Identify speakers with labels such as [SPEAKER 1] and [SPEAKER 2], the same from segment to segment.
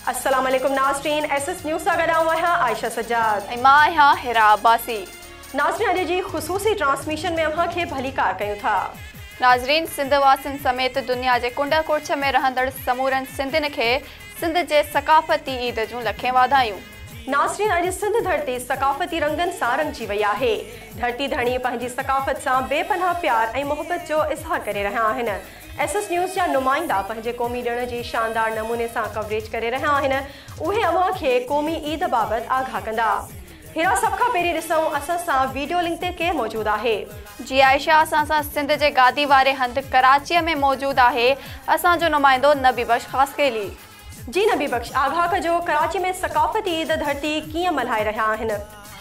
[SPEAKER 1] अस्सलाम वालेकुम नाज़रीन, एस एस न्यूज़ सां गॾु आउं आहियां आयशा सज्जाद
[SPEAKER 2] ऐं मां आहियां हिरा अब्बासी।
[SPEAKER 1] नाज़रीन, अॼु जी ख़ुसूसी ट्रांसमिशन में अव्हां खे भलीकार कयूं था।
[SPEAKER 2] नाज़रीन, सिंध वासियुनि समेत दुनिया जे कुंड कुड़छ में रहंदड़ समूरनि सिंधियुनि खे सिंध जे सकाफ़ती ईद जूं लखें वाधायूं।
[SPEAKER 1] नाज़रीन, अॼु सिंध धरती सकाफ़ती रंगनि सां रंगजी वई आहे। धरती धणी पंहिंजी सकाफ़त सां बेपनाह प्यार ऐं मोहबत जो इज़हार करे रहिया आहिनि। एस एस न्यूज़ जा नुमाइंदा पंहिंजे क़ौमी ॾिण जी शानदार नमूने सां कवरेज करे रहिया आहिनि। उहे अव्हां खे क़ौमी ईद बाबति आगाह कंदा। हिरा, सभ खां पहिरीं ॾिसूं असां सां वीडियो लिंक ते केरु मौजूदु आहे।
[SPEAKER 2] जी आयशा, असां सां सिंध जे गादी वारे हंधि कराचीअ में मौजूदु आहे असांजो नुमाइंदो नबी बख्श ख़ासखेली।
[SPEAKER 1] जी नबी बख्श, आगाह कजो, कराची में सकाफ़ती ईद धरती कीअं मल्हाए रहिया आहिनि?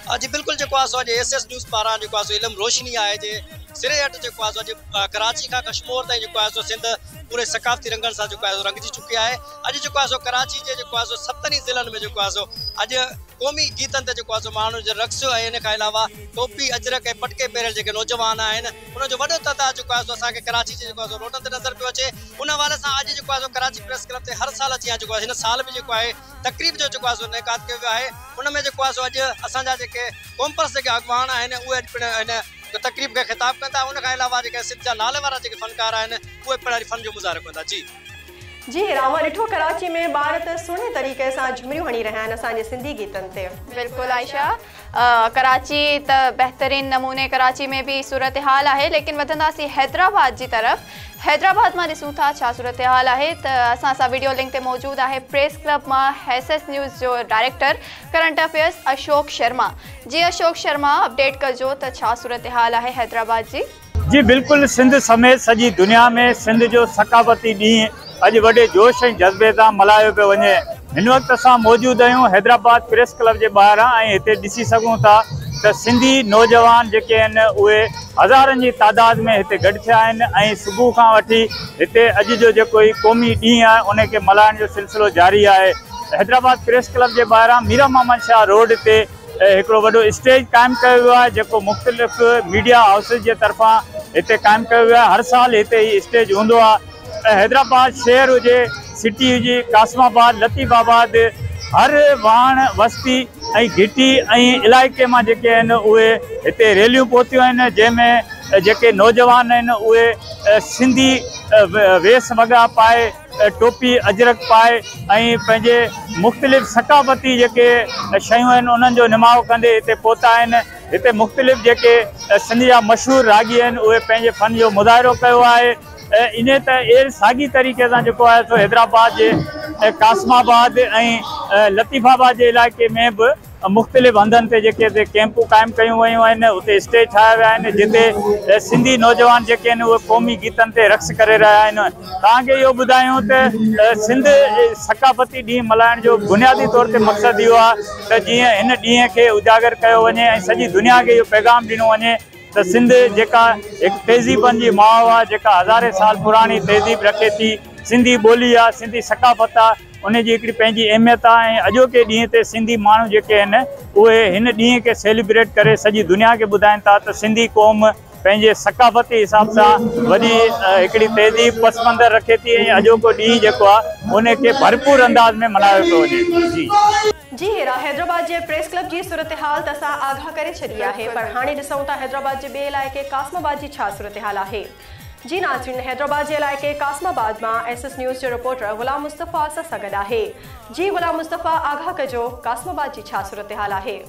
[SPEAKER 3] जी बिल्कुलु, जेको आहे सो अॼु एस एस न्यूज़ पारां जेको आहे सो इल्म रोशनी आहे जे सिरे हेठि जेको आहे सो अॼु कराची खां कश्मोर ताईं जेको आहे सो सिंध पूरे सकाफ़ती रंगनि सां जेको आहे सो रंगजी चुकी आहे। अॼु जेको आहे सो कराची जे जेको आहे सो सतनि ज़िलनि में जेको आहे सो अॼु क़ौमी गीतनि ते जेको आहे सो माण्हुनि जो रक़्स ऐं इन खां अलावा टोपी, अजरक ऐं पटके पहिरियल जेके नौजवान आहिनि, उन्हनि जो वॾो तादाद जेको आहे सो असांखे कराची जे जेको आहे सो रोडनि ते नज़र पियो अचे। उन हवाले सां अॼु जेको आहे सो कराची प्रेस क्लब ते हर साल जीअं जेको आहे हिन साल बि जेको आहे तक़रीब जो जेको आहे सो इनेकाद कयो वियो आहे। उन में जेको आहे सो अॼु असांजा जेके क़ौमपरस्त जेके अॻवान आहिनि, उहे अॼु पिणु हिन तक़रीब खे ख़िताब कंदा। उन खां अलावा जेके सिंध जा नाले वारा जेके फ़नकार आहिनि, उहे पिणु अॼु फ़न जो मुज़ाहिरो कंदा। जी
[SPEAKER 1] जी हिरा, ॾिठो कराची में ॿार त सुहिणे तरीक़े सां झुमरियूं हणी रहिया आहिनि असांजे सिंधी गीतनि ते।
[SPEAKER 2] बिल्कुलु आयशा, कराची त बहितरीन नमूने कराची में बि सूरत हाल आहे, लेकिन वधंदासीं हैदराबाद जी तरफ़। हैदराबाद मां ॾिसूं था छा सूरत हाल आहे त असां सां वीडियो लिंक ते मौजूदु आहे प्रेस क्लब मां एस एस न्यूज़ जो director current affairs Ashok Sharma. जी अशोक शर्मा, अपडेट कजो त छा सूरत हाल आहे हैदराबाद जी।
[SPEAKER 4] जी बिल्कुलु, सिंध समेत सॼी दुनिया में सिंध जो सकाफ़ती ॾींहुं अॼु वॾे जोश ऐं जज़्बे सां मल्हायो पियो वञे। हिन वक़्तु असां मौजूदु आहियूं हैदराबाद प्रेस क्लब जे ॿाहिरां ऐं हिते ॾिसी सघूं था त सिंधी नौजवान जेके आहिनि, उहे हज़ारनि जी तादाद में हिते गॾु थिया आहिनि ऐं सुबुह खां वठी हिते अॼु जो जेको ही क़ौमी ॾींहुं आहे, उनखे मल्हाइण जो सिलसिलो जारी आहे। हैदराबाद प्रेस क्लब जे ॿाहिरां मीरा मोहम्मद शाह रोड ते हिकिड़ो वॾो स्टेज क़ाइमु कयो वियो आहे, जेको मुख़्तलिफ़ मीडिया हाउसिस जे तरफ़ां हिते क़ाइमु कयो वियो आहे। हर साल हिते ई स्टेज हूंदो आहे। हैदराबाद शहर हुजे, सिटी हुजे, कासिमाबाद, लतीफ़ाबाद, हर वाण, वस्ती ऐं घिटी ऐं इलाइक़े मां जेके आहिनि, उहे हिते रैलियूं पहुतियूं आहिनि, जंहिंमें जेके नौजवान आहिनि, उहे सिंधी वेस वॻा पाए, टोपी अजरक पाए ऐं पंहिंजे मुख़्तलिफ़ सकाफ़ती जेके शयूं आहिनि, उन्हनि जो निमाव कंदे हिते पहुता आहिनि। हिते मुख़्तलिफ़ जेके सिंध जा मशहूरु रागी आहिनि, उहे पंहिंजे फ़न जो मुज़ाहिरो कयो आहे। इन त अहिड़े साॻी तरीक़े सां जेको आहे सो हैदराबाद जे कासिमाबाद ऐं लतीफ़ाबाद जे इलाइक़े में बि मुख़्तलिफ़ हंधनि ते जेके हिते कैंपूं क़ाइमु कयूं वयूं आहिनि, उते स्टेज ठाहिया विया आहिनि, जिते सिंधी नौजवान जेके आहिनि, उहे क़ौमी गीतनि ते रक़्स करे रहिया आहिनि। तव्हांखे इहो ॿुधायूं त सिंध सकाफ़ती ॾींहुं मल्हाइण जो बुनियादी तौर ते मक़सदु इहो आहे त जीअं हिन ॾींहं खे उजागर कयो वञे ऐं सॼी दुनिया खे इहो पैगाम ॾिनो वञे त सिंध जेका हिकु तहज़ीबनि जी माउ आहे, जेका हज़ारे साल पुराणी तहज़ीब रखे थी, सिंधी ॿोली आहे, सिंधी सकाफ़त आहे, उन जी हिकिड़ी पंहिंजी अहमियत आहे ऐं अॼोके ॾींहं ते सिंधी माण्हू जेके आहिनि, उहे हिन ॾींहं खे सेलिब्रेट करे सॼी दुनिया खे ॿुधाइनि था त सिंधी क़ौम पंहिंजे सकाफ़ती हिसाब सां वॾी हिकिड़ी तहज़ीब पस मंज़र रखे थी ऐं अॼोको ॾींहुं जेको आहे, उनखे भरपूर अंदाज़ में मल्हायो पियो वञे। जी
[SPEAKER 1] जी हिरा, हैदराबाद जे प्रेस क्लब जी सूरत हाल त असां आगाह करे छॾी आहे, पर हाणे ॾिसूं था हैदराबाद जे ॿिए इलाइक़े कासिमाबाद जी छा सूरत हाल आहे। जी नाज़रीन, हैदराबाद जे इलाइक़े कासिमाबाद मां एस एस न्यूज़ जो रिपोर्टर ग़ुलाम मुस्तफ़ा असां सां गॾु आहे। जी ग़ुलाम मुस्तफ़ा, आगाह कजो, कासिमाबाद जी छा सूरत हाल आहे?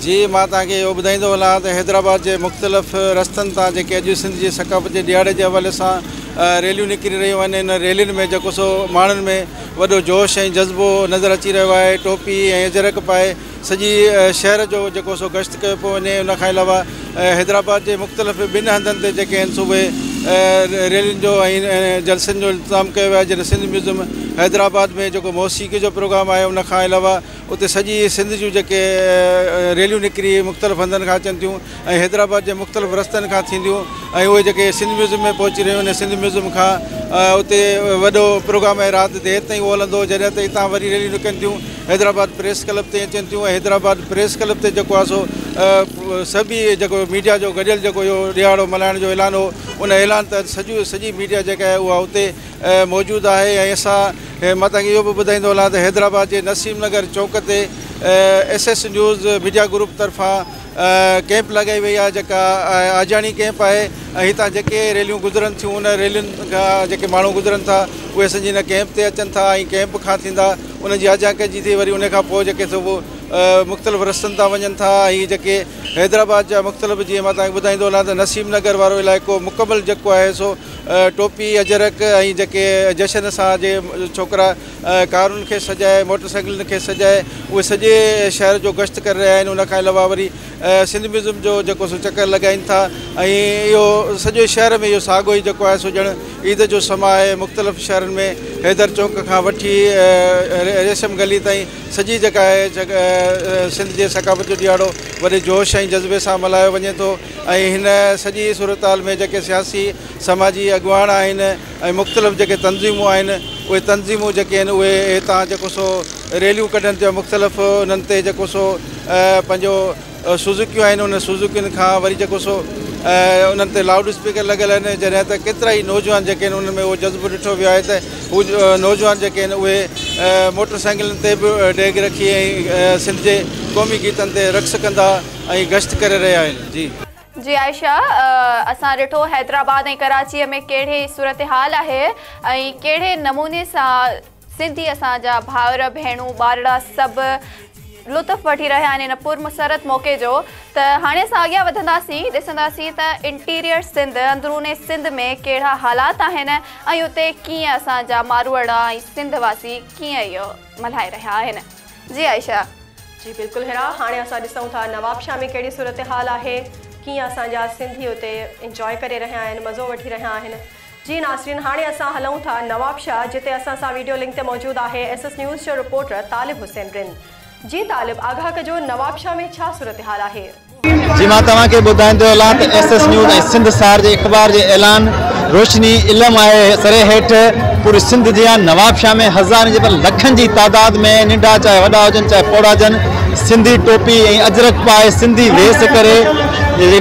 [SPEAKER 5] जी मां तव्हांखे इहो ॿुधाईंदो हलां त हैदराबाद जे मुख़्तलिफ़ रस्तनि तां जेके अॼु सिंध जी सकाफ़त जे ॾिहाड़े जे हवाले सां रैलियूं निकिरी रहियूं आहिनि, इन रैलियुनि में जेको सो माण्हुनि में वॾो जोश ऐं जज़्बो नज़र अची रहियो आहे। टोपी ऐं अजरक पाए सॼी शहर जो जेको सो गश्त कयो पियो वञे। उन खां अलावा हैदराबाद जे मुख़्तलिफ़ ॿिनि हंधनि ते जेके आहिनि सो उहे रैलियुनि जो ऐं जलसनि जो इंतज़ामु कयो वियो आहे। जॾहिं सिंध म्यूज़ियम हैदराबाद में जेको मौसीक़ी जो प्रोग्राम आहे, उन खां अलावा उते सॼी सिंध जूं जेके रैलियूं निकिरी मुख़्तलिफ़ हंधनि खां अचनि थियूं ऐं हैदराबाद जे मुख़्तलिफ़ रस्तनि खां थींदियूं ऐं उहे जेके सिंध म्यूज़ियम में पहुची रहियूं आहिनि। सिंध म्यूज़ियम खां उते वॾो प्रोग्राम आहे, राति देरि ताईं उहो हलंदो। जॾहिं त हितां वरी रैलियूं निकिरनि थियूं, हैदराबाद प्रेस क्लब ते अचनि थियूं ऐं हैदराबाद प्रेस क्लब ते जेको आहे सो सभई जेको मीडिया जो गॾियल जेको इहो ॾिहाड़ो मल्हाइण जो ऐलान हो, उन ऐलान तहत सॼी मीडिया जेका आहे उहा उते موجود آهي. ۽ اسان مان توهان کي اهو به ٻڌائيندو هلان ته حيدرآباد جي نسيم نگر چوڪ تي S S news media group طرفان ڪيمپ لڳائي وئي آهي، جيڪا آجياڻي ڪيمپ آهي. ۽ هتان جيڪي ريليون گذرن ٿيون ان ريلين کان جيڪي ماڻهو گذرن ٿا اهي اسان جي هن ڪيمپ تي اچن ٿا ۽ ڪيمپ کان ٿيندا انهن جي آجيان ڪجي ٿي، وري ان کان پوءِ جيڪي سو مختلف رستن تان وڃن ٿا. ۽ جيڪي حيدرآباد جا مختلف، جيئن مان توهان کي ٻڌائيندو هلان ته نسيم نگر وارو علائقو مڪمل جيڪو آهي سو ٽوپي اجرڪ ۽ جيڪي جشن سان جي ڇوڪرا ڪارن کي سجائي موٽر سائيڪلن کي سجائي اهي سڄي شهر جو گشت ڪري رهيا آهن. ان کان علاوه وري سنڌ ميوزيم جو جيڪو سو چڪر لڳائين ٿا ۽ اهو سڄي شهر ۾ اهو ساڳيو ئي جيڪو آهي سو ڄڻ عيد جو سما آهي. مختلف شهرن ۾ حيدر چوڪ کان وٺي ريشم گلي تائين سڄي جيڪا آهي سنڌ جي ثقافت جو ڏهاڙو وڏي جوش ۽ جذبي سان ملهايو وڃي ٿو. ۽ هن سڄي صورت حال ۾ جيڪي سياسي سماجي اڳواڻ آهن ۽ مختلف جيڪي تنظيمون آهن اهي تنظيمون جيڪي آهن اهي هتان جيڪو سو ريليون ڪڍن ٿيون، مختلف انهن تي جيڪو سو پنهنجو سوزوڪيون آهن ان سوزوڪين کان وري جيڪو سو انهن تي لائوڊ اسپيڪر لڳل آهن. جڏهن ته ڪيترا ئي نوجوان جيڪي آهن انهن ۾ اهو جذبو ڏٺو ويو آهي ته هو نوجوان جيڪي آهن اهي موٽر سائيڪلن تي به ڊيگ رکي ۽ سنڌ جي قومي گيتن تي رقص ڪندا ۽ گشت ڪري رهيا آهن. جي
[SPEAKER 2] جي عائشه، اسان ڏٺو حيدرآباد ۽ ڪراچيء ۾ ڪهڙي صورتحال آهي ۽ ڪهڙي نموني سان سنڌي اسان جا ڀائر ڀيڻون ٻارڙا سڀ لطف وٺي رهيا آهن هن پرمسرت موقعي جو. ته هاڻي اسان اڳيان وڌنداسين، ڏسنداسين ته انٽيريئر سنڌ، اندروني سنڌ ۾ ڪهڙا حالات آهن ۽ اتي ڪيئن اسان جا ماروئڙا ۽ سنڌ واسي ڪيئن اهو ملهائي رهيا آهن. جي عائشه.
[SPEAKER 1] جي بلڪل حرا، هاڻي اسان ڏسون ٿا نوابشاهه ۾ ڪهڙي صورتحال آهي، ڪيئن اسان جا سنڌي اتي انجواء ڪري رهيا آهن، مزو وٺي رهيا آهن. جي ناظرين، هاڻي اسان هلون ٿا نوابشاهه، جتي اسان سان ويڊيو لنڪ تي موجود آهي ايس ايس نيوز جو رپورٽر طالب حسين رند. جي طالب، آگاهه ڪجو نوابشاهه ۾ ڇا صورتحال آهي؟
[SPEAKER 6] جي مان توهان کي ٻڌائيندو هلان ته ايس ايس نيوز ۽ سنڌ سار جي اخبار جي اعلان روشني علم آهي سري هيٺ پوري سنڌ جيان نوابشاهه ۾ هزارن جي پر لکن جي تعداد ۾ ننڍا چاهي وڏا هجن چاهي پوڙها هجن سنڌي ٽوپي ۽ اجرڪ پائي سنڌي ويس ڪري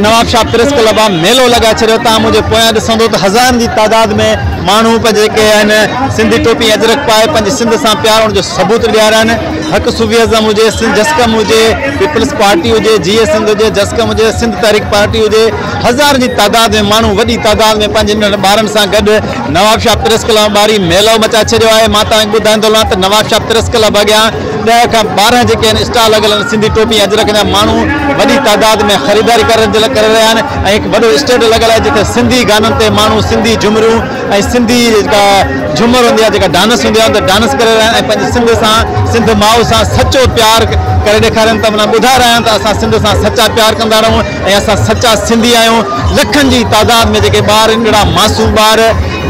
[SPEAKER 6] نوابشاهه پريس ڪلب آ ميلو لڳائي ڇڏيو. توهان منهنجي پويان ڏسندو ته هزارن جي تعداد ۾ ماڻهو پنهنجي جيڪي آهن سنڌي ٽوپي ۽ اجرڪ پائي پنهنجي سنڌ سان پيار ان جو ثبوت ڏياريا آهن. حق صوفيازم هجي، سنڌ جسقم هجي، پيپلز پارٽي هجي، جيئي سنڌ هجي، جسقم هجي، سنڌ تحريڪ پارٽي هجي، هزارن جي تعداد ۾ ماڻهو وڏي تعداد ۾ پنهنجي ننڍن ٻارن سان گڏ نوابشاهه پريس ڪلب ٻاهري ميلو مچائي ڇڏيو آهي. مان توهان کي ٻڌائيندو هلان ته نوابشاهه پريس ڪلب اڳيان 10 کان 12 جيڪي آهن اسٽال لڳل آهن، سنڌي ٽوپي ۽ اجرڪ جا ماڻهو وڏي تعداد ۾ خريداري ڪرڻ جي لاء ڪري رهيا آهن ۽ هڪ وڏو اسٽينڊ لڳل آهي جتي سنڌي گانن تي ماڻهو سنڌي جهمريون ۽ سنڌي جيڪا جهمر هوندي آهي جيڪا ڊانس هوندي آهي ان تي ڊانس ڪري رهيا آهن ۽ پنهنجي سنڌ سان سنڌ ماء سان سچو پيار ڪري ڏيکارين ٿا، معنيٰ ٻڌائي رهيا آهن ته اسان سنڌ سان سچا پيار ڪندا رهون ۽ اسان سچا سنڌي آهيون. لکن جي تعداد ۾ جيڪي ٻار ننڍڙا معصوم ٻار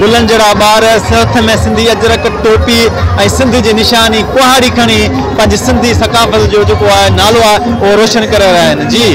[SPEAKER 6] گلن جهڙا ٻار هٿ ۾ سنڌي اجرڪ ٽوپي ۽ سنڌ جي نشاني ڪهاڙي کڻي پنهنجي سنڌي ثقافت جو جيڪو آهي نالو آهي اهو روشن ڪري رهيا آهن. جي.